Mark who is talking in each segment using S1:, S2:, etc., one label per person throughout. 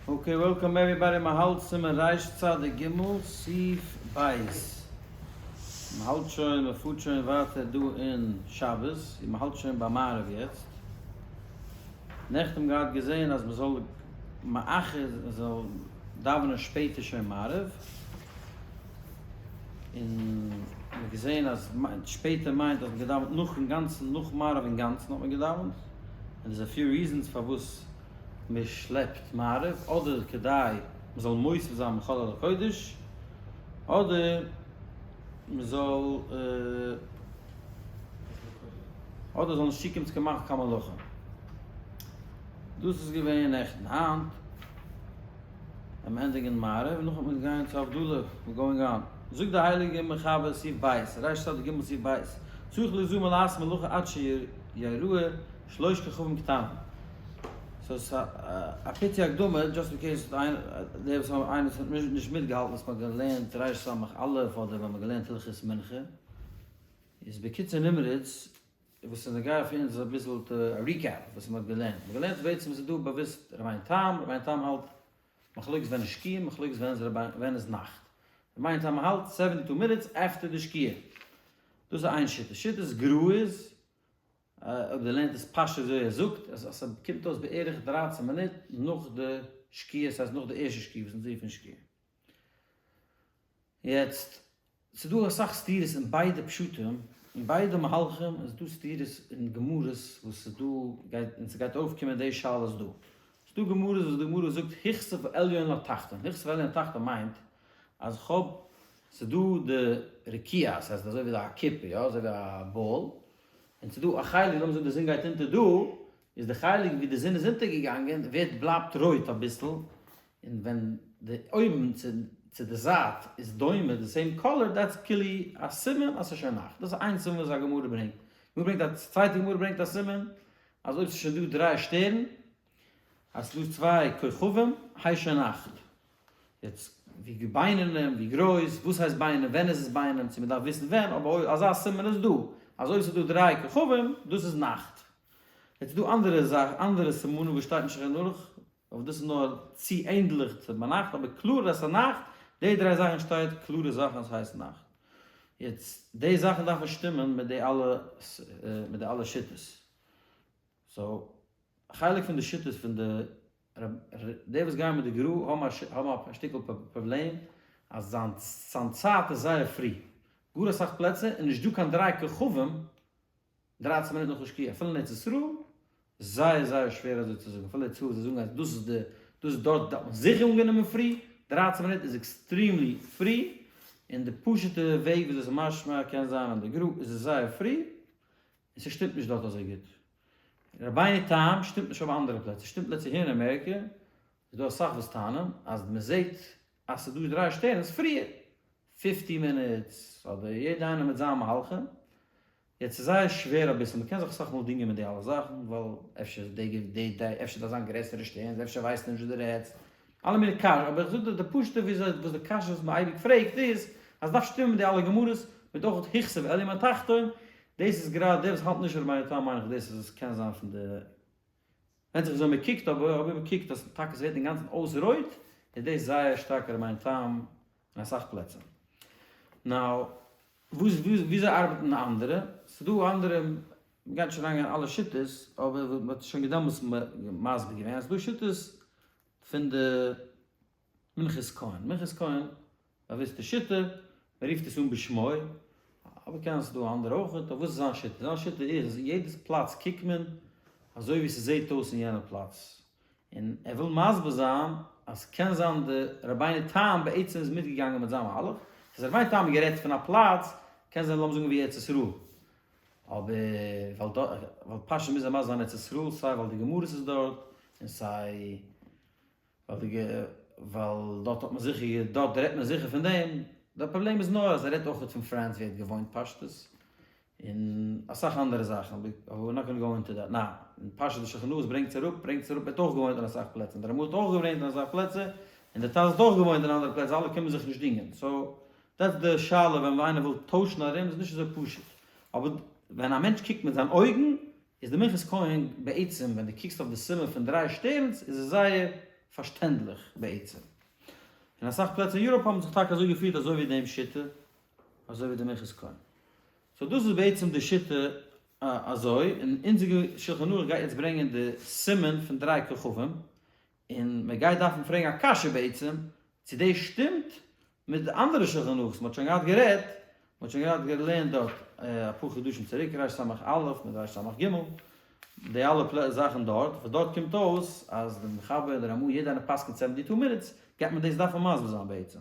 S1: Okay welcome everybody מ'האלט סימן ריש צדיק ג סעיף בית מ'האלט שוין מ'פארט שוין ווייטער דא אין שבת און מ'האלט שוין ביי מעריב יעצט נעכטן האבן געהאט געזען אז מ'זאל מאחר מ'זאל דאווענען שפעטער שוין מעריב און מ'האט געזען אז שפעטער מיינט אז מ'האט געדאווענט נאכן גאנצן נאך מעריב אינגאנצן האט מען געדאווענט און there's a few reasons פארוואס מען שלעפט מעריב, אדער כדי מען זאל מוסיף זיין מחול על הקודש, אדער מען זאל אדער זאל נישט צוקומען צו קיין מאכן קיין מלאכה. דאס איז געווען נעכטן, היינט וועט מען ענדיגן מעריב און נאכדעם וועט מען גיין צו הבדלה, we're going on. זאגט די הייליגע מחבר סעיף ב', ריש צדיק ג' סעיף ב', צריך ליזהר מלעשות מלאכה עד שיראה שלוש כוכבים קטנים. סאו ס'איז א פיצי הקדמה, just in case דער וואס האט איינער וואס האט נישט מיטגעהאלטן וואס מ'האט געלערנט ריש סמך א' אדער ווען מ'האט געלערנט הלכות מנחה, איז בקיצור נמרץ, וואס איז נוגע פאר אונז איז אביסל א recap וואס מ'האט געלערנט. מ'האט געלערנט בעצם איז דא באוויסט רבינו תם, רבינו תם האלט מחלוקת ווען איז שקיעה, מחלוקת ווען איז נאכט. רבינו תם האלט seventy two minutes after די שקיעה. דאס איז איין שיטה. שיטת גר"א איז אויב די לערנט עס פשוט אזוי ער זאגט אז עס קומט אויס בערך 13 מינוט נאך די שקיעה, ס'הייסט נאך די ערשטע שקיעה וואס אונז רופן שקיעה. יעצט, ס'איז דא אסאך סתירות אין ביידע פשטים, אין ביידע מהלכים איז דא סתירות אין גמרות וואס איז דא, גייט, און ס'גייט אויפקומען די שאלות דא. ס'איז דא גמרות וואס די גמרא זאגט הכסיף עליון לתחתון, הכסיף עליון לתחתון מיינט אז כ'האב, ס'איז דא די רקיע, ס'הייסט אזוי ווי א כיפה, יא, אזוי ווי א ball, און ס'איז דא א חלק, לאמיר זאגן די זון גייט אונטער דא, איז די חלק ווי די זון איז אונטערגעגאנגען ווערט בלייבט רויט אביסל, און ווען די אויבן צו צו די זייט איז דומה די same color that's כאילו א סימן אז ס'איז שוין נאכט, דאס איז איין סימן וואס א גמרא ברענגט, גמרא ברענגט א צווייטע גמרא ברענגט א סימן אז אויב ס'איז שוין דא דריי שטערן אז ס'איז דא צוויי כוכבים הייסט שוין נאכט. יעצט ווי בינונים, ווי גרויס, וואס הייסט בינונים, ווען איז עס בינונים, צו מ'דארף וויסן ווען, אבער אזא סימן איז דא, אז אויב ס'איז דא דריי כוכבים, דאס איז נאכט. יעצט איז דא אנדערע זאך, אנדערע סימנים וואס שטייט נישט אין ערוך, אבער דאס איז נאר צו ענדליך צו ביינאכט, אבער קלאר אז ס'איז נאכט, די דריי זאכן שטייט קלארע זאכן אז ס'הייסט נאכט. יעצט די זאכן דארפן שטימען מיט די אלע מיט די אלע שיטות. so, א חלק פון די שיטות פון די די וואס גייען מיט די גר"א האבן א שטיקל פראבלעם אז זיין זיין צייט איז זייער פרי, גאר אסאך פלעצער איז נישט דא קיין דריי כוכבים דרייצן מינוט נאכן שקיעה, אפילו אין ארץ ישראל זייער זייער שווער אזוי צו זאגן, אפילו ארץ ישראל זיי זאגן אז דאס איז די דאס איז דארט דארף מען זיכער אנגענומען פרי, דרייצן מינוט איז extremely פרי, און די פשוטע וועג וויאזוי ס'איז משמע קען זיין אז די גר"א איז עס זייער פרי, און ס'שטימט נישט דארט אזוי גוט. רבינו תם שטימט נישט אויף אנדערע פלעצער, שטימט לעצטע here אין אמעריקע, איז דא אסאך וואס טענה'ן אז מען זעהט אז ס'איז דא דריי שטערנס פריער, fifty minutes, אדער יעדע איינער מיט זיין מהלכים, יעצט ס'איז זייער שווער אביסל, מ'קען זיך אסאך מאל דינגען מיט די אלע זאכן, ווייל אפשר איז די די די אפשר דארף זיין גרעסערע שטערנס, אפשר ווייסטו נישט וואס דו רעדסט, אלע מיני קשיות, אבער איך זאג דיר די פשוטע וויאזוי וואס די קשיא וואס מען אייביג פרעגט איז, אז ס'דארף שטימען מיט די אלע גמרות, מיט אויך הכסיף עליון התחתון, דאס איז גראדע דער וואס האלט נישט רבינו תם מיין איך דאס איז עס קען זיין פון די ווענדט זיך וויאזוי מען קוקט אבער אויב מען קוקט אז טאקע ס'ווערט אינגאנצן אויס רויט איז דאס זייער שטארק רבינו תם אין אסאך פלעצער. now וואס וויאזוי ארבעטן די אנדערע? ס'דא אנדערע מ'גייט נישט אריינגיין אין אלע שיטות אבער מ'האט שוין דעמאלטס מסביר געווען אז ס'דא שיטות פון די מנחת כהן, מנחת כהן, באוויסטע שיטה, מען רופט עס אן בשמו, אבער קען זיין ס'איז דא אנדערע אויך, אבער וואס איז זיין שיטה? זיין שיטה איז אז אין יעדעס פלאץ קוקט מען אזוי ווי ס'זעט אויס אין יענע פלאץ, און ער וויל מסביר זיין אז קען זיין די רבינו תם בעצם איז מיטגעגאנגען מיט זיין מהלך, אז רבינו תם האט גערעדט פון א פלאץ, קען זיין לאמיר זאגן ווי ארץ ישראל, אבער ווייל דארט, ווייל פשוט מוז ער מסביר זיין ארץ ישראל, סיי ווייל די גמרות איז דארט, און סיי ווייל די ווייל דארט האט מען זיכער דארט רעדט מען זיכער פון דעם, די פראבלעם איז נאר אז ער רעדט אויכעט פון France ווי ער האט געוואוינט פשטות, און אסאך אנדערע זאכן, אבער we're not gonna go into that now, און פשט די שולחן ערוך ברענגט עס אראפ, ברענגט עס אראפ ער האט אויך געוואוינט אין אסאך פלעצער, און די רמ"א האט אויך געוואוינט אין אסאך פלעצער, און די ט"ז האט אויך געוואוינט אין אנדערע פלעצער, אלע קען מען זיך נישט דינגען, so that's די שאלה ווען איינער וויל טוישן ארום איז נישט אזוי פשוט, אבער ווען א מענטש קוקט מיט זיין אויגן איז די מנחת כהן בעצם ווען דו קוקסט אויף די סימן פון דריי שטערנס איז עס זייער. פארשטענדליך בעצם. אין אסאך פלעצער אין Europe האבן זיך טאקע אזוי געפירט אזוי ווי דעם שיטה, אזוי ווי די מנחת כהן. so דאס איז בעצם די שיטה אזוי, און אונזער שלחן ערוך גייט יעצט ברענגען די סימן פון דריי כוכבים, און מען גייט דארפן פרעגן א קשיא בעצם, צו דאס שטימט מיט די אנדערע שלחן ערוך וואס מען האט שוין געהאט גערעדט, מען האט שוין געהאט געלערנט דארט אפאר חדשים צוריק רס"א מיט רס"ג, די אלע זאכן דארט, וואס דארט קומט אויס אז די מחבר און די רמ"א יעדער איינער פסק'נט seventy two minutes, גייט מען דאס דארפן מסביר זיין בעצם.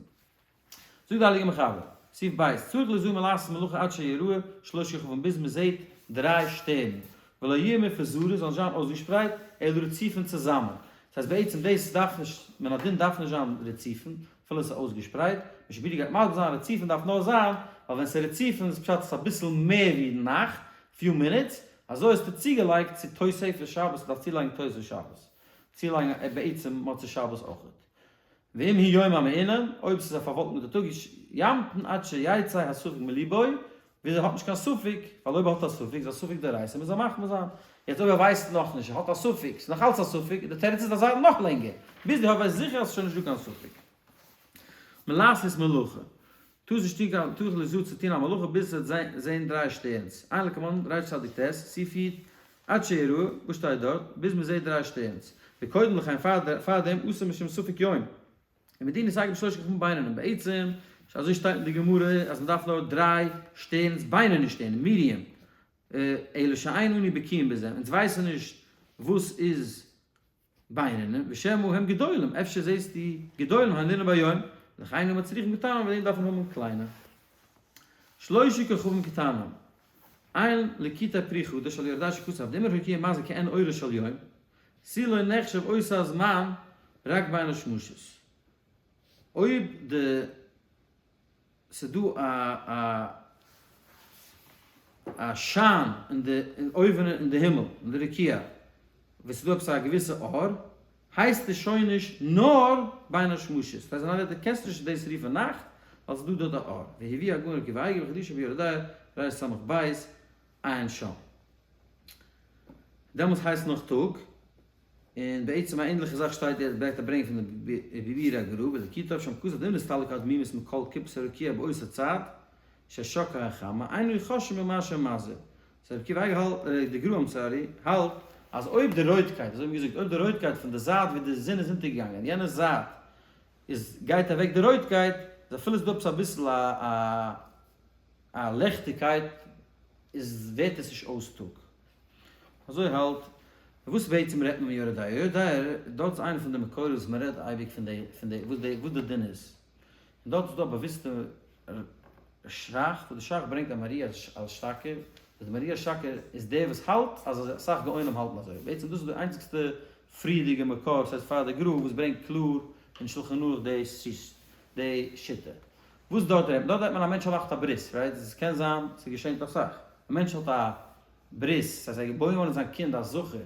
S1: זאגט די הייליגע מחבר, סעיף ב', צריך ליזהר מלעשות מלאכה עד שיראה שלושה כוכבים ביז מען זעט דריי שטערן, ולא יהיו מפוזרים זאלן נישט זיין אויסגעשפרייט, אלא רצופים צוזאמען. דאס הייסט בעצם דאס דארף נישט, מן הדין דארף נישט זיין רצופים, אפילו עס איז אויסגעשפרייט, משביר גייט מסביר זיין רצופים דארף נאר זיין, ווייל ווען ס'איז רצופים איז פשט עס איז אביסל מער ווי נאכט, few minutes, אזוי האסטו צוגעלייגט צו תוספת שבת, מ'דארף צולייגן תוספת שבת, צולייגן בעצם מוצאי שבת אויכעט. ואם הוא יום המעונן, אויב ס'איז א פארוואלקנטע טאג, ימתין עד שיצא הספק מליבו, ביז ער האט נישט קיין ספק, ווייל אויב ער האט א ספק איז א ספק דאורייתא מוז ער מחמיר זיין, יעצט אויב ער ווייסט נאכנישט, ער האט א ספק, ס'איז נאך אלץ א ספק, די תירוץ איז אז ער ווארט נאך לענגער, ביז די ווייסט זיכער אז ס'איז שוין נישט דא קיין ספק. מלעשות מלאכה, טאר זיך נישט טון קיין טאר זיך נישט צו טון א מלאכה ביז עס וועט זען דריי שטערנס, עיין לקמן רצ"ט, סעיף י', עד שיראה, וואס שטייט דארט? ביז מען זעט דריי שטערנס. וקודם לכן פאר דעם אסור משום ספק יום. און מדין איז אגב שלושה כוכבים בינונים. בעצם, אזוי שטייט אין די גמרא אז מען דארף נאר דריי שטערנס בינוני שטערן, medium. אלא שאין אנו בקיאים בזה, אונז ווייסן נישט וואס איז בינונים, ושמא הם גדולים, אפשר זעסטו גדולים הנראים ביום, לכן אנו מצריכים קטנים, וועגן דעם דארף מען האבן קליינע. שלושה כוכבים קטנים, עיין ליקוטי פרי חדש על יורה דעה שכתב, דאם הרקיע מזהיר כעין אורו של יום, תו לא נחשב אותו הזמן רק בין השמשות. אויב די ס'איז דא א א א שיין אין די אין אויבן אין די הימל אין די רקיע וואו ס'איז דא עפעס א געוויסע אור הייסט עס שוין נישט נאר בין השמשות דאס הייסט אין אנדערע ווערטער קענסטו נישט דאס רופן נאכט ווייל ס'איז דא דארט א אור והביא הגאון ר' עקיבא אייגער וחידושו ביורה דעה רס"ב עיין שם דעמאלטס הייסט נאך טאג. און בעצם א ענדליכע זאך שטייט ער ברענגט א ברענג פון די ביביר הגר"א בליקוטיו שם כתב דאם נסתלק הדמימות מכל כיפת הרקיע באותה צד ששקעה החמה אינו חוששין במה שמזהיר. so רבי עקיבא אייגער האלט, די גר"א I'm sorry, האלט אז אויב די רויטקייט, אזוי האט מען געזאגט, אויב די רויטקייט פון די זייט ווי די זון איז אונטערגעגאנגען, יענע זייט איז גייט אוועק די רויטקייט, איז אפילו ס'איז דא עפעס אביסל א א א לעכטיגקייט איז ווערט עס נישט אויס טאג. אזוי האלט, וואס בעצם רעדט מען מיט יורה דעה? יורה דעה, דארט איז איינע פון די מקורות וואס מען רעדט אייביג פון די, פון די, וואס די, וואס די דין איז. און דארט איז דא א באוויסטע שך, וואס די שך ברענגט א מהר"י אלשקר, וואס די מהר"י אלשקר איז דער וואס האלט אז אסאך גאונים האלטן אזוי. בעצם דאס איז די איינציגסטע פריערדיגע מקור, וואס הייסט פאר די גר"א, וואס ברענגט קלאר אין שלחן ערוך די די שיטה. וואס דארט רעדט מען? דארט רעדט מען א מענטש מאכט א ברית, right? עס קען זיין ס'געשענט אסאך. א מענטש האט א ברית, ס'הייסט ער האט געבוירן געווארן זיין קינד א זכר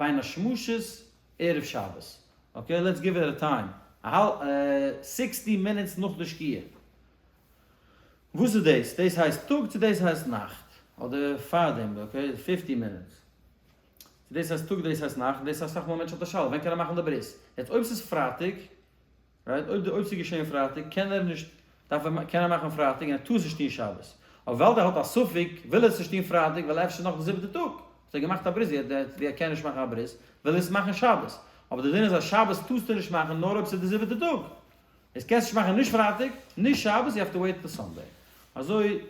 S1: בין השמשות ערב שבת, okay let's give it a time, א האלב sixty minutes נאך די שקיעה, וואס איז דאס? דאס הייסט טאג צו דאס הייסט נאכט? אדער פארדעם okay fifty minutes, צו דאס הייסט טאג דאס הייסט נאכט, דאס אסאך מאל א מענטש האט א שאלה ווען קען ער מאכן די ברית, יעצט אויב ס'איז פרייטאג right אויב די אויב ס'איז געשען פרייטאג קען ער נישט דארף ער קען ער מאכן פרייטאג און ער טאר עס נישט טון שבת אבער ווייל ער האט א ספק וויל ער עס נישט טון פרייטאג ווייל אפשר נאך די זיבעטע טאג האט ער געמאכט א ברית ווי ער קען נישט מאכן א ברית וויל ער עס מאכן שבת אבער די דין איז אז שבת טארסטו נישט מאכן נאר אויב ס'איז די זיבעטע טאג איז קענסט נישט מאכן נישט פרייטאג נישט שבת you have to wait till Sunday אזוי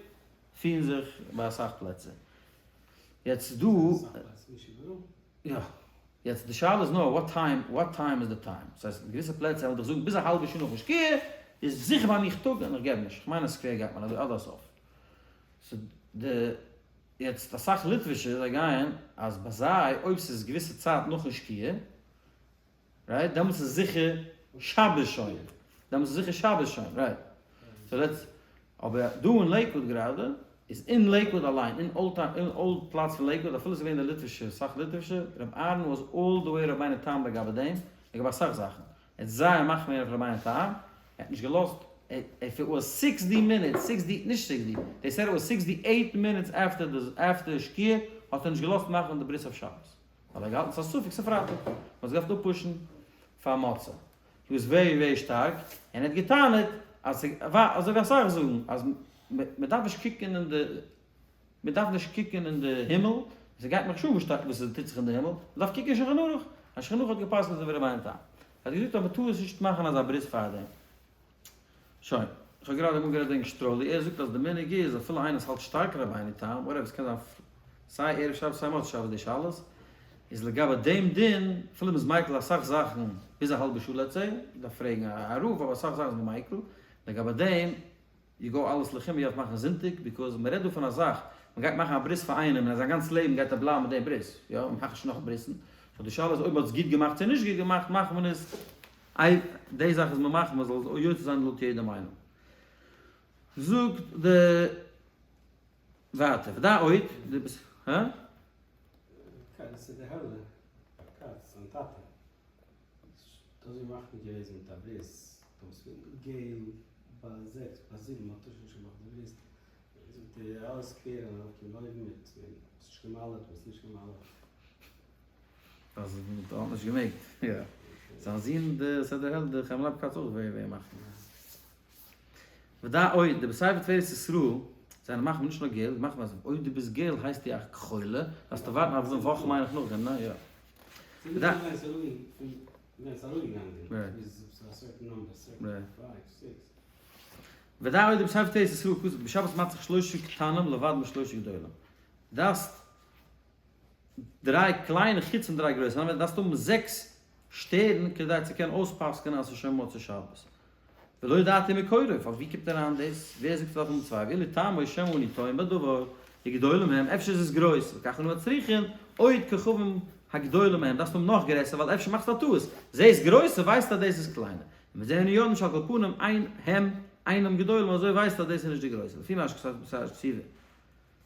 S1: פירן זיך ביי אסאך פלעצער יעצט דא. יא. יעצט די שאלה איז נאר what time, what time איז די time? ס'הייסט אין געוויסע פלעצער וועל איך דיך זאגן ביז א האלבע שעה נאכן שקיעה איז זיכער ביי מיך טאג און איך געב נישט, כ'מיין אז סקווער גייט מען אזוי עד הסוף. so די יעצט אסאך ליטווישע זיי גייען אז ביי זיי אויב ס'איז געוויסע צייט נאכן שקיעה right? דעמאלטס איז זיכער שבת שוין. דעמאלטס איז זיכער שבת שוין, right? so let's, אבער דא אין לעיקוואד גראדע, איז אין לעיקוואד אליין, אין old town, אין old פלאץ פון לעיקוואד, אפילו ס'איז געווען די ליטווישע, אסאך ליטווישע, רבי אהרן was all the way רבינו תם לגבי דעם, לגבי אסאך זאכן. ער האט זייער מחמיר אויף רבינו תם, ער האט נישט געלאזט, if it was sixty minutes, sixty, נישט sixty, they said it was sixty eight minutes after די, after שקיעה, האט ער נישט געלאזט מאכן די ברית אויף שבת. ווייל ער האט געהאלטן ס'איז א ספק ס'איז פרייטאג, מ'האט עס געדארפט אפ push ן. פאר מוצאי. He was very very שטארק, און ער האט געטענה'ט אז אזוי ווי אסאך זאגן אז מען דארף נישט קוקן אין די מען דארף נישט קוקן אין די הימל, עס גייט מיך נישט אן וואס שטייט וואס עס טוט זיך אין די הימל, מען דארף קוקן אין שולחן ערוך, אז שולחן ערוך האט גע'פסק'נט אזוי ווי רבינו תם. ער האט געזאגט אז מען טאר עס נישט מאכן אזא ברית פארדעם. שוין, איך האב גראדע אמאל גערעדט וועגן שטראלי, ער זאגט אז די מנהג איז אפילו איינער וואס האלט שטארק רבינו תם, whatever, עס קען זיין סיי ערב שבת סיי מוצאי שבת די שאלות, איז לגבי דעם דין, אפילו מ'איז מיקל אסאך זאכן ביז א האלבע שעה let's say, מ'דארף פרעגן א רב, אבער אסאך זאכן איז מען מיקל, לגבי דעם, you go אלעס לחומרא יארף מאכן זונטאג, because מ'רעדט דא פון א זאך, מ'גייט מאכן א ברית פאר איינעם און אז זיין גאנץ לעבן גייט ער בלייבן מיט דעם ברית, יא, מ'מאכט נישט נאך ברית'ן, so די שאלה איז אויב מ'האט עס גוט געמאכט צו נישט גוט געמאכט, מאכט מען עס, איי די זאך איז מען מאכט מען זאל יוצא זיין לויט יעדע מיינונג. זאגט די ווייטער ודע עוד, די ביסט, הא?
S2: קאץ איז די העלע קאץ, זיין טאטע. דאס ווי מאכט מען געוועזן מיט א ברית, דאס געל ביי זעקס ביי זיבן האט ער שוין נישט געמאכט די ברית, זאגט ער אלע סקווערע ארויף און אויבן מיט נישט געמאלעט מיט נישט געמאלעט.
S1: אז מען האט נישט געמעגט, יא. זיין זון די סעדער העלד די חיים לייב כץ אויך ווער ווער מאכט. ודע עוד, די בספר תפארת ישראל, זיי מאכן נישט נאר געלט, מאכן אז אויב דו ביסט געל הייסטו א חולה, דארפסטו ווארטן א וואך מיין איך נאכדעם, ניין? יא. ודע עוד, די בספר תפארת ישראל כתוב בשבת מצריך שלושה קטנים לבד משלושה גדולים. דארפסט דריי קליינע חוץ פון דריי גרויסע, אנדערע דארפסטו האבן זעקס שטערן כדי צו קענען אויס'פסק'ענען אז ס'איז שוין מוצאי שבת. ולא ידעתי מקורו, פאר ווי קומט אריין דאס? ווער זאגט ס'דארף האבן צוויי? ואילו טעמו שמא אני טועה בדבר, וגדולים הם, אפשר איז עס גרויס, וכך אנו מצריכין, עוד כוכבים הגדולים מהם, דארפסט האבן נאך גרעסער ווייל אפשר מאכסטו א טעות, זעהסט גרויסע ווייסטו אז דאס איז קליינע, ומזה אנו יודעים שעל כל פנים אין הם אינם גדולים אזוי ווייסטו אז דאס איז נישט די גרויסע, לפי מה שכתב בשער התשובה.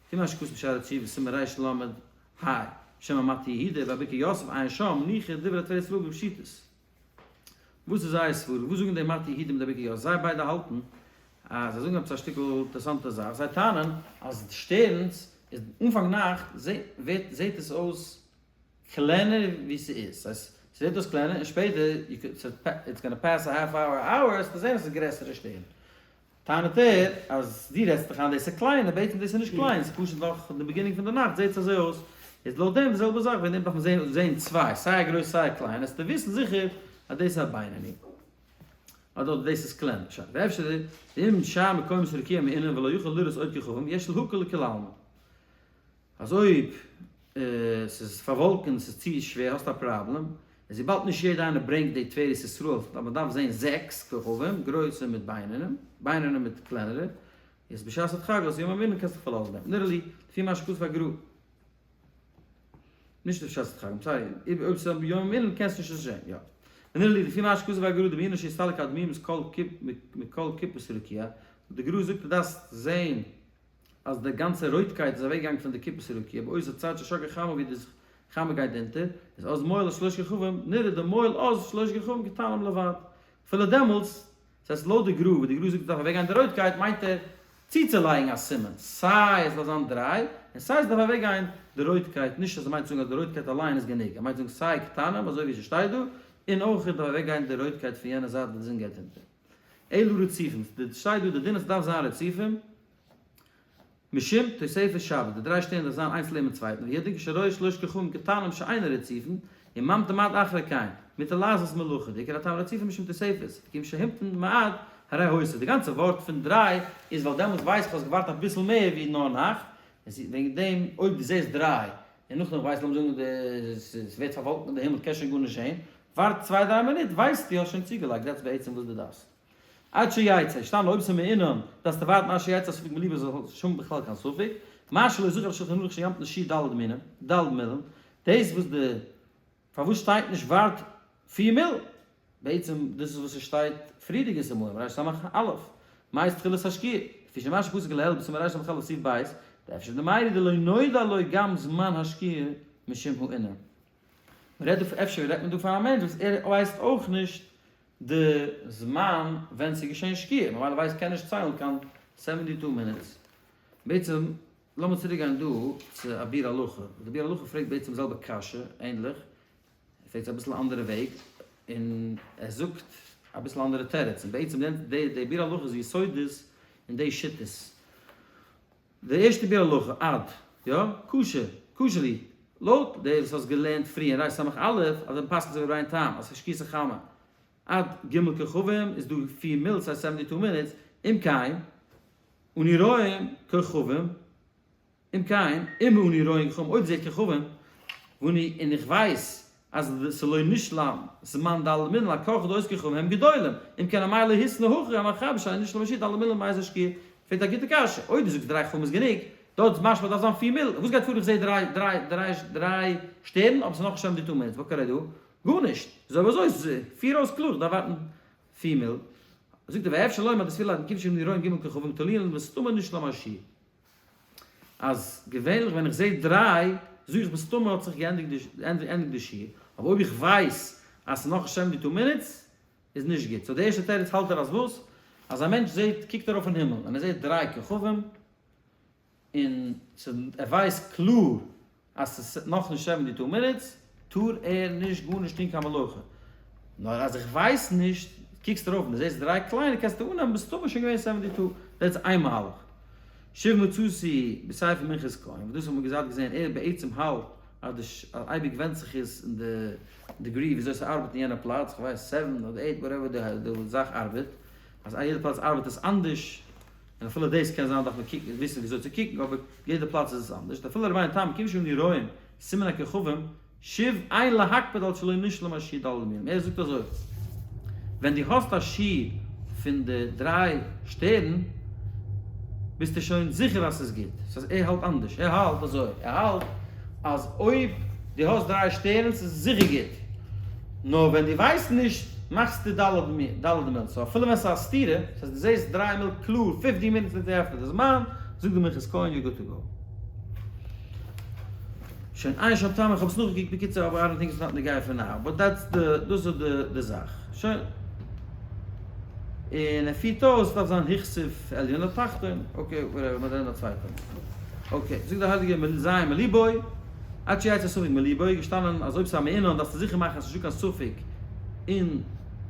S1: לפי מה שכתוב בשער התשובה סימן רל ה שם המטה יהודה והברכי יוסף עיין שם ניחא דברי תפארת ישראל בפשיטות. וואס איז זייער סברה? וואס זאגן די מטה יהודה מיט די ברכי יוסף? זיי ביידע האלטן אז זיי זאגן עפעס א שטיקל אינטערעסאנטע זאך, זיי טענה'ן אז שטערנס איז אנפאנג נאכט זעהט עס אויס קלענער ווי ס'איז, ס'הייסט ס'זעהט אויס קלענער און שפעטער it's gonna pass a half hour hour וועסטו זעהן אז ס'איז גרעסערע שטערן. טענה'ט ער אז דו רעדסט דיך איין דאס איז קליין, אבער בעצם דאס איז נישט קליין, ס'איז פשוט נאך די beginning פון די נאכט זעהט עס אזוי אויס, איז לויט דעם די זעלבע זאך, וועגן דעם דארף מען זעהן צוויי, סיי א גרויס סיי א קליין, עסטו וויסן זיכער אז דאס איז א בינוני, אדער דאס איז קלענער, שוין, ואפשר דאם שאר מקומות הרקיע מעונן ולא יוכל לראות עוד כוכבים, יש להקל לכולי עלמא. אז אויב ס'איז פארוואלקענט, ס'איז צו שווער, האסטו א פראבלעם, איז וויבאלד נישט יעדע איינער ברענגט די תפארת ישראל, אז מ'דארף זעהן זעקס כוכבים, גרויסע מיט בינונים, בינונים מיט קלענערע, איז בשעת הדחק וואס יום המילואים קענסטו דיך פארלאזן דעם, נראה לי, לפי מה שכתוב הגרא. נישט בשעת הדחק, I'm sorry, אויב ס'איז יום המילואים קענסטו נישט עס זעהן, יא. ונראה לי, לפי מה שכתוב הגרא, דבעינן שיסתלק האדמימות מכל כיפת רקיע, די גרא זאגט דו דארפסט זעהן אז די גאנצע רויטקייט איז אוועקגעגאנגען פון די כיפת הרקיע, באותו צד ששקעה חמה ווי די חמה גייט אונטער, איז אז מועיל שלש כוכבים, נראה דמועיל אז שלש כוכבים קטנים לבד. אפילו דעמאלטס, דאס הייסט לויט די גרא, ווי די גרא זאגט עס דארף אוועקגיין די רויטקייט, מיינט ער צוצולייגן א סימן, סיי עס דארף זיין דריי, און סיי עס דארף אוועקגיין די רויטקייט, נישט אז ער מיינט צו זאגן אז די רויטקייט אליין איז גענוג, ער מיינט צו זאגן סיי קטנים אזוי ווי ס'שטייט דא, און אויך דארף אוועקגיין די רויטקייט פון יענע זייט ווי די זון גייט אונטער. אלו רצופים, שטייט דא די דין אז ס'דארף זיין רצופים, משום תוספת שבת, די דריי שטערן דארף זיין איינס לעבן צווייטן, והוא הדין כשרואה שלש כוכבים קטנים שאינן רצופים, וממתין מעט אחרי כן, מותר לעשות מלאכה, דעיקר הטעם רצופים משום תוספת, וכיוון שהמתין מעט, הרי הוסיף, די גאנצע ווארט פון דריי איז ווייל דעמאלטס ווייס איך האסט געווארט אביסל מער ווי נאר נאכט, וועגן דעם אויב דו זעסט דריי און נאכדעם ווייסט לאמיר זאגן ס'ווערט פארוואלקנט אין די הימל קענסט שוין גארנישט זען, ווארט צוויי דריי מינוט ווייסטו האסט שוין צוגעלייגט that's בעצם וואס דו דארפסט. עד שיצא, שטאנען אויב ס'איז מעונן דארפסטו ווארטן עד שיצא הספק מליבו זאל נישט האבן בכלל קיין ספק, מה שלא זכר השולחן ערוך שימתין שיעור ד' מינים, ד' מילין, דאס וואס די פארוואס שטייט נישט ווארט פיר מיל? בעצם דאס איז וואס עס שטייט פריערדיגע סימנים רש סמך א', מעת תחילת השקיעה, כפי שמה שפסק לעיל בסימן רש סמך א' סעיף ב', דאפשר דמיירי דלא נודע לו גם זמן השקיעה משום הענין. מען רעדט דא אפשר רעדט מען דא פון א מענטש וואס ער ווייסט אויך נישט די זמן ווען ס'איז געשען שקיעה, ממילא ווייסט קען נישט ציילן קיין seventy two minutes. בעצם לאמיר צוריק גיין דא צו א ביאור הלכה, די ביאור הלכה פרעגט בעצם די זעלבע קשיא, ענדליך, ער פרעגט עס אביסל אנדערע וועג. און ער זאגט אביסל אנדערע תירוץ, און בעצם די די ביאור הלכה איז יסודות אין די שיטות. די ערשטע ביאור הלכה, עד, יא, קשה, קשה לי, לויט די וואס האסט געלערנט פריער אין ריש סמך א', אז ווען פסק'נט זיך רבינו תם אז שקיעת החמה עד ג' כוכבים איז דא פיר מיל ס'הייסט seventy two minutes, אם כן, אנו רואים כוכבים, אם כן, אם אנו רואים כוכבים, אויב זעהט כוכבים, ואני, און איך ווייס אז ס'לא נשלם זמן ד' מילין על כרחך דעות כוכבים הם גדולים, אם כן אמאי לא התנה הכא המחבר שלא נשלם השיעור ד' מילין מאיזה שקיעה, פרעגט א גוטע קשיא, אויב דו זאגסט דריי כוכבים איז גענוג, דארט איז משמע דארף זיין פיר מיל, וואס גייט פאר איך זעה דריי דריי דריי דריי שטערן אבער ס'איז נאכנישט seventy two minutes, וואס קען איך דא? גארנישט, איז אויב אזוי פיר אויס קלאר, איך דארף ווארטן פיר מיל. זאגט ער ואפשר לומר דסבירא ליה דכיון שאנו רואים ג' כוכבים תלויין מסתמא נשלם השיעור. אז געווענליך ווען איך זעה דריי זאג איך מסתמא האט זיך געענדיגט די שיעור, אבער אויב איך ווייס אז ס'איז נאכנישט seventy two minutes איז נישט גוט. so די ערשטע תירוץ האלט ער אז וואס? אז א מענטש זעט, קוקט ארויף אין הימל און ער זעט דריי כוכבים און ער ווייסט קלאר אז ס'איז נאכנישט seventy two minutes, טאר ער נישט גארנישט טון קיין מלאכה. נאר אז איך ווייס נישט, קוקסט ארויף און דו זעסט דריי קליינע קענסטו אננעמען מסתמא שוין געווען seventy two, דעטס איין מהלך. שוב מצאתי בספר מנחת כהן, וואס דאס האט מען געזאגט געזען, ער בעצם האלט אז די ש אז אייביג ווענדט זיך עס אין די degree וויאזוי ס'ארבעט אין יענע פלאץ, כ'ווייס seven אדער eight whatever די זאך ארבעט, אז א יעדע פלאץ ארבעט עס אנדערש, און אפילו דאס קען זיין דארף מען קוקן וויסן וויאזוי צו קוקן, אבער יעדע פלאץ איז עס אנדערש, אפילו רבינו תם כיון שאנו רואים סימן הכוכבים, שוב אין להקפיד על שלא נשלם השיעור ד' מילים, ער זאגט אזוי, ווען דו האסט א שיעור פון די דריי שטערן, ביסטו שוין זיכער אז ס'איז גוט, ס'הייסט ער האלט אנדערש, ער האלט אזוי, ער האלט אז אויב דו האסט דריי שטערנס איז עס זיכער גוט, נאר ווען דו ווייסט נישט מאכסטו ד' מיל, so אפילו ווען ס'איז א סתירה, ס'הייסט דו זעסט דריי מיל קלאר fifteen minutes מיט after די זמן, זאגט די מנחת כהן you're good to go. שוין איין שם טעם, איך האב עס נאכגעקוקט בקיצור אבער I don't think it's not נוגע פאר now, but that's די, דאס איז די די זאך. שוין. און ער פירט אויס ס'דארף זיין הכסיף עליון לתחתון, okay whatever, מ'וועט רעדן א צווייטע מאל. okay, זאגט דער הייליגער מ ז מליבו, עד שיצא ספק מליבו, איז געשטאנען אז אויב ס'איז א מעונן דארפסטו זיכער מאכן אז ס'נישטא קיין ספק אין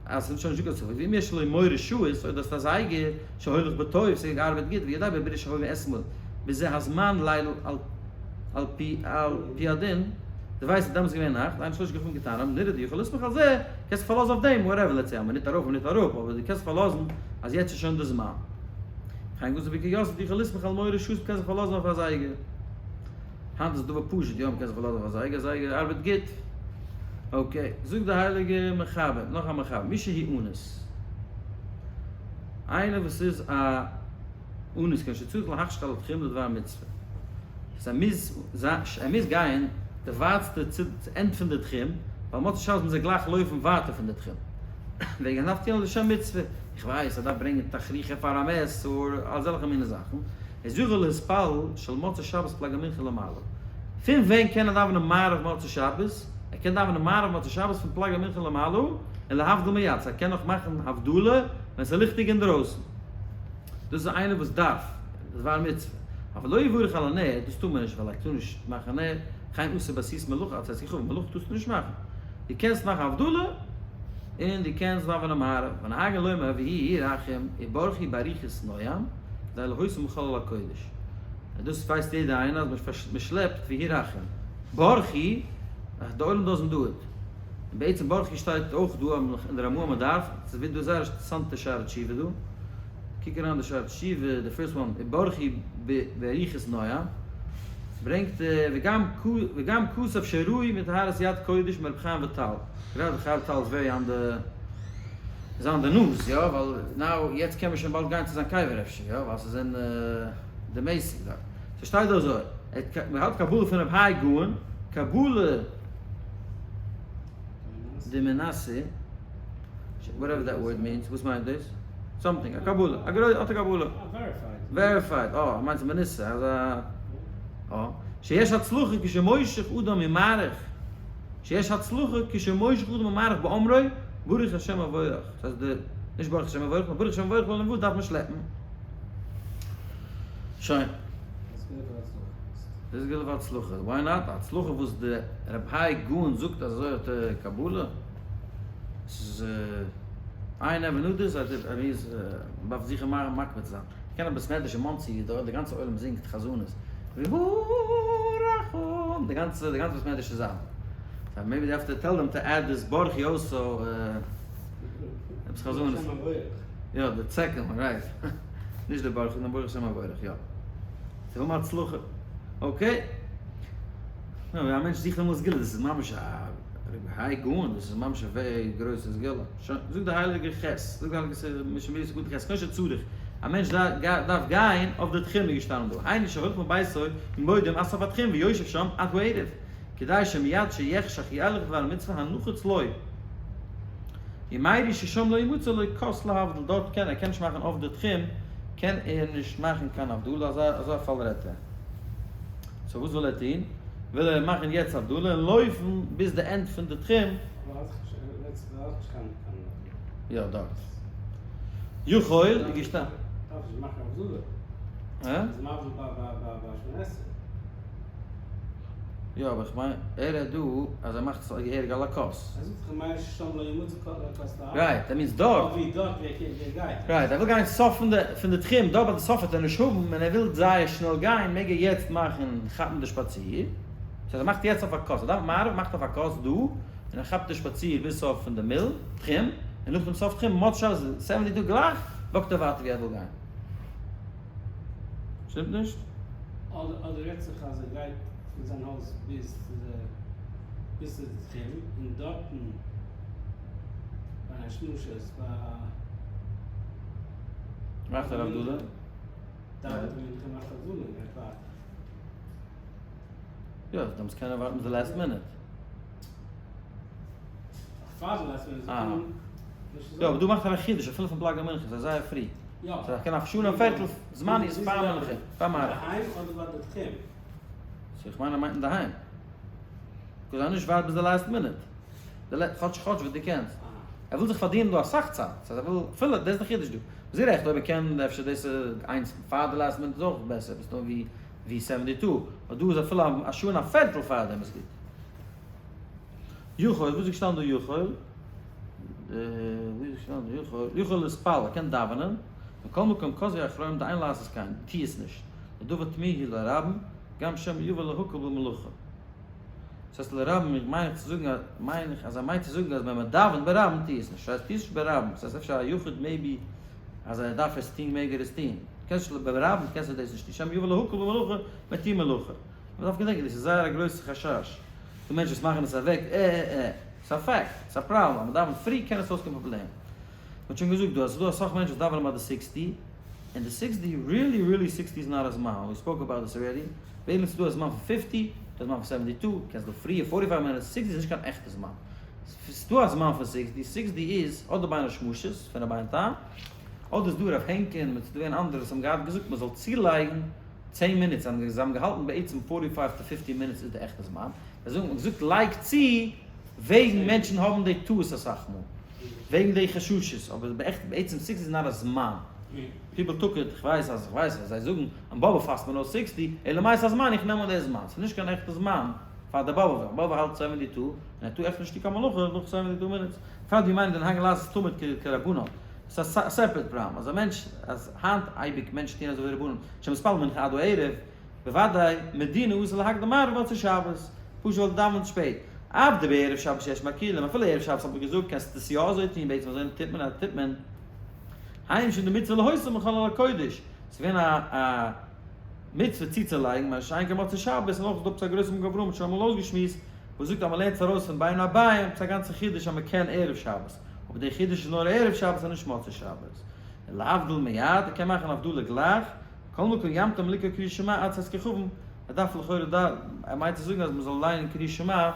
S1: אז ס'איז שוין נישטא קיין ספק, ואם יש לו מורה שעות, אויב דו האסט א זייגער שהולך בטוב, ס'ארבעט גוט, ויודע בברית שהי' אתמול בזה הזמן לילה על על פי על פי הדין, דו ווייסט אז דעמאלטס איז געווען נאכט, איין שלושה כוכבים קטנים, נראה דיכול לסמוך על זה, קענסט זיך פארלאזן אויף דעם, whatever, let's say א מינוט ארויף א מינוט אראפ, אבער דו קענסט פארלאזן אז יעצט איז שוין די זמן. וכן כתוב בברכת יוסף דיכול לסמוך על מורה שעות, מ'קען זיך פארלאזן אויף א זייגער. היינט איז דבר פשוט, יא מ'קען זיך פארלאזן אויף א זייגער, א זייגער ארבעט גוט. okay, זאגט די הייליגע מחבר, נאך א מחבר, מי שהוא אנוס. איינער וואס איז א אנוס כגון שצריך להחשיך על התחום לדבר מצוה. ער מוז ער מוז גיין די ווייטסטע end פון די תחום, ווייל מוצאי שבת מוז ער גלייך לויפן ווייטער פון די תחום. וועגן הנפת ילד לשם מצוה, איך ווייס ער דארף ברענגען תכריכים פאר א מת אור אזעלכע מיני זאכן, איז יכול להתפלל של מוצאי שבת פלג המנחה למעלה. פון ווען קען ער דאווענען מעריב מוצאי שבת? ער קען דאווענען מעריב מוצאי שבת פון פלג המנחה למעלה און להבדיל מיד, so ער קען נאך מאכן הבדלה ווען ס'איז ליכטיג אינדרויסן. דאס איז איינער וואס דארף, דבר מצוה. אבל לא יברך על הנר, דאס טאר מען נישט ווייל ער טאר נישט מאכן נר, וכן אסור בעשיית מלאכה עד צאת הכוכבים, מלאכה טארסטו נישט מאכן. דו קענסט מאכן הבדלה, און דו קענסט דאווענען מעריב, ונוהגין לומר והוא רחום וברכו באריכות נועם, כדי להוציא מחול על הקודש. און דאס ווייסט יעדער איינער אז מען שלעפט והוא רחום. ברכו, די עולם doesn't do it. און בעצם ברכו שטייט אויך דא אין די רמ"א מען דארף, ס'איז דא זייער אינטערעסאנטע שערי תשובה דא. קוק אריין די שערי תשובה, די first one, וברכו באריכות נועם, ברענגט ער וגם כתב שראוי מטהרת יד קודש מרבי חיים וויטאל, גראדע רבי חיים וויטאל איז very on the איז on the news יא, ווייל now יעצט קען מען שוין באלד גיין צו זיין קבר אפשר יא, ווייל ס'איז אין דמשק דארט, ס'שטייט דא אזוי, ער האט קבלה פון רבי האי גאון, קבלה דמנשא. whatever that word means, וואס מיינט דאס? something, א קבלה, א גרויסע, האט א קבלה. verified. אה, מיינט ס'איז מנוסה, אזא, אה. שיש הצלחה כשמושך אדם ומאריך, שיש הצלחה כשמושך אדם ומאריך באומרו, ברוך השם המבורך. דאס הייסט די, נישט ברוך השם המבורך, נאר ברוך השם המבורך לעולם ועד דארף מען שלעפן. שוין. דאס איז געווען פאר הצלחה. why not? הצלחה וואס די רב האי גאון זאגט אז אזוי האט ער קבלה. ס'איז I never knew this, I mean מ'דארף זיכער מאכן מקפיד זיין. איך קען א בית מדרש אין מאנסי דארט די גאנצע עולם זינגט חזנות והוא רחום די גאנצע די גאנצע בית מדרש צוזאמען. so maybe they have to tell them to add this ברכי also עפעס חזנות. יא די second one right. נישט די ברכי נאר ברוך שם המבורך יא. זיי האבן הצלחה. okay. נו ווען א מענטש זוכט אמאל סגולה דאס איז ממש א האי גאון דאס איז ממש א גרויסע סגולה. שוין, זאגט די הייליגע חת ס, זאגט די הייליגע ס משנה ברורה ס'גוט חת ס, כמו שצריך, א מענטש דארף גיין אויף די תחום איז געשטאנען דא, היינו שהולך מביתו ממודים עד סוף התחום ויושב שם עד הערב, כדי שמיד שיחשך ילך לדבר המצוה הנחוץ לו, ומאי ששם לא ימצא לו כוס להבדיל, דארט קען ער קען נישט מאכן אויף די תחום קען ער נישט מאכן קיין הבדלה, אזא פאל רעדט ער. so וואס וויל ער טון? וויל ער מאכן יעצט הבדלה און לויפן ביז די end פון די תחום. יא דארט. יכול איז געשטאנען. הא? יא אבער איך מיין ער רעדט דא אז ער מאכט עס געהעריג על הכוס. right, that means דארט. right, ער וויל גיין סוף פון די פון די תחום, דארט ביי די סוף וועט ער נישט האבן, און ער וויל זייער שנעל גיין, מעג ער יעצט מאכן כאפן די שפאציר. ס'הייסט ער מאכט יעצט אויף א כוס, ער דאווענט מעריב מאכט אויף א כוס דא, און ער כאפט די שפאציר ביז סוף פון די מיל תחום, און נאכדעם סוף תחום מוצ ש 72 גלייך walk ט ער ווייטער ווי ער וויל גיין. שטימט נישט?
S2: אדער רעדט זיך אז ער גייט פון זיין הויז ביז צו די ביז צו די תחום און דארטן ביי השמשות ביי
S1: מאכט ער הבדלה?
S2: דאווענט ער מנחה מאכט הבדלה און גייט ווייטער.
S1: יא, דאמאלס קען ער ווארטן ביז די last minute.
S2: פאר די last minute איז געקומען.
S1: יא, אבער דא מאכט ער א חידוש אפילו פון פלג המנחה, ס'איז זייער פרי.
S2: יא.
S1: ס'איז א קען א שעה און א פערטל זמן איז פאר מנחה, פאר מעריב.
S2: אינדערהיים אדער ביי די תחום?
S1: so איך מיין ער מיינט אינדערהיים. because ער נישט ווארט ביז די last minute. די לע כאטש כאטש וואס דו קענסט. ער וויל זיך פארדינען דא אסאך צייט. ס'הייסט ער וויל אפילו, דאס איז די חידוש דא. ביסט גערעכט אויב ער קען אפשר דאס איינס פאר די last minute איז אויך בעסער מסתמא ווי ווי 72. אבער דא איז אפילו א שעה און א פערטל פארדעם איז גוט. יכול, וואו איז געשטאנען דא יכול? וואו איז געשטאנען דא יכול? יכול להתפלל, ער קען דאווענען, מכל מקום כתבו אחרונים דאין לעשות כן, טוה עס נישט, ודבר תמיהה לרבים, גם שמא יבא להקל במלאכה. דאס הייסט לרבים, איך מיין איך צו זאגן, מיין איך אז ער מיינט צו זאגן אז ווען מען דאווענט ברבים טוה עס נישט, ס'הייסט טוה עס נישט ברבים, ס'הייסט אפשר א יחיד maybe אז ער דארף עס טוהן מעג ער עס טוהן, קענסט נישט ברבים קענסטו דאס נישט טוהן, שמא יבא להקל במלאכה, מען טוה מלאכה. מען דארף געדענקען דאס איז זייער א גרויסע חשש, די מענטשן וואס מאכן עס אוועק ע ע ע, ס'איז א fact, ס'איז א פראבלעם, אז מען דאווענט פרי קען עס אויסקומען פראבלעם. מען האט שוין געזאגט דא אז ס'איז דא אסאך מענטשן וואס דאווענען ביי די sixty, און די sixty really really 60 איז not א זמן, we spoke about this already, בערך ס'איז דא א זמן פון 50, דא א זמן פון 72, קענסט דא פריער 45 minutes, 60 איז נישט קיין עכטע זמן. ס'איז דא א זמן פון 60, 60 איז אדער בין השמשות פון רבינו תם, אדער איז דא רב הענקין מיט ס'איז דא געווען אנדערע וואס האבן געהאט געזאגט מען זאל צולייגן 10 minutes, זיי האבן געהאלטן בעצם 45 to 50 minutes איז די עכטע זמן, זיי האבן געזאגט לייג צו וועגן מענטשן האבן די טעות אסאך מאל, וועגן די חששות, אבער בעצם 60 איז נאר א זמן, people took it, איך ווייס אז איך ווייס אז זיי זאגן אין באבוב פאסט מען אויס 60, אלא מאי ס'איז א זמן, איך נעם אן די זמן, ס'איז נישט קיין עכטע זמן פאר די באבובער, באבוב האלט 72 און ער טאר עכט נישט טון קיין מלאכה נאך 72 minutes, בפרט ווי מיינען די נהגין לעשות תמיד כרבנן, ס'איז א separate פראבלעם אז א מענטש, אז היינט אייביג מענטשן טוען אזוי ווי רבנן, שמתפלל מנחה עד הערב, בוודאי מדינא אסור להקדים מעריב מוצאי שבת, פשוט ווייל דו דאווענסט שפעט. אף דבערב שבת יש מקילים, אפילו ערב שבת האט מען געזאגט קענסטו עס יא אזוי טון, בעצם אזוי טוט מען, טוט מען. היינו משום דמצוה להוסיף מחול על הקודש, ס'איז געווען א א מצוה צוצולייגן, מה שאין כן מוצאי שבת, און אויך איז דא עפעס א גרויסע מגן אברהם האט שוין אמאל אויסגעשמועסט, וואס זאגט אז מ'לערנט עס ארויס פון בין הערבים, ס'איז א גאנצע חידוש אז מ'קען ערב שבת, אבער דער חידוש איז נאר ערב שבת און נישט מוצאי שבת. להבדיל מיד, ער קען מאכן הבדלה גלייך, כל מקום ימתין לקרוא קריאת שמע עד צאת כוכבים, ער דארף לכאורה דא, ער מיינט צו זאגן אז מען זאל לייענען קריאת שמע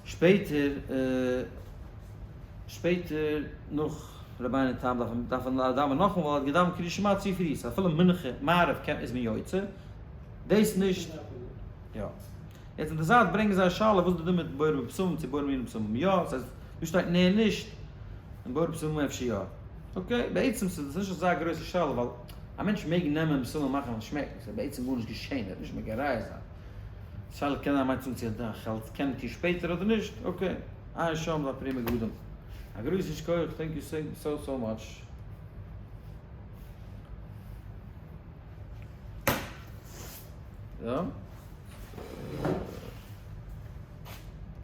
S1: שפעטער, שפעטער נאך רבינו תם דארף מען דארף מען דאווענען נאכאמאל ווייל ער האט געדאווענט קריאת שמע צו פרי, so אפילו מנחה מעריב קען איז מען יוצא, דאס נישט, יא. יעצט אין די זייט ברענגען זיי א שאלה וואס איז די דין מיט בורא בשמים צו בורא מיני בשמים יא, ס'הייסט דא שטייט נער נישט, און בורא בשמים אפשר יא. okay, בעצם ס'איז דאס נישט אזא גרויסע שאלה ווייל א מענטש מעג נעמען בשמים און מאכן אז שמעקן, ס'איז בעצם גארנישט געשען, ער וועט נישט מגרע זיין. שאלה קען זיין מיינט צו זאגן צו ער קען טון שפעטער אדער נישט, okay, עיין שם בפרי מגדים. א גרויסן שכוח, thank you so so much. יא.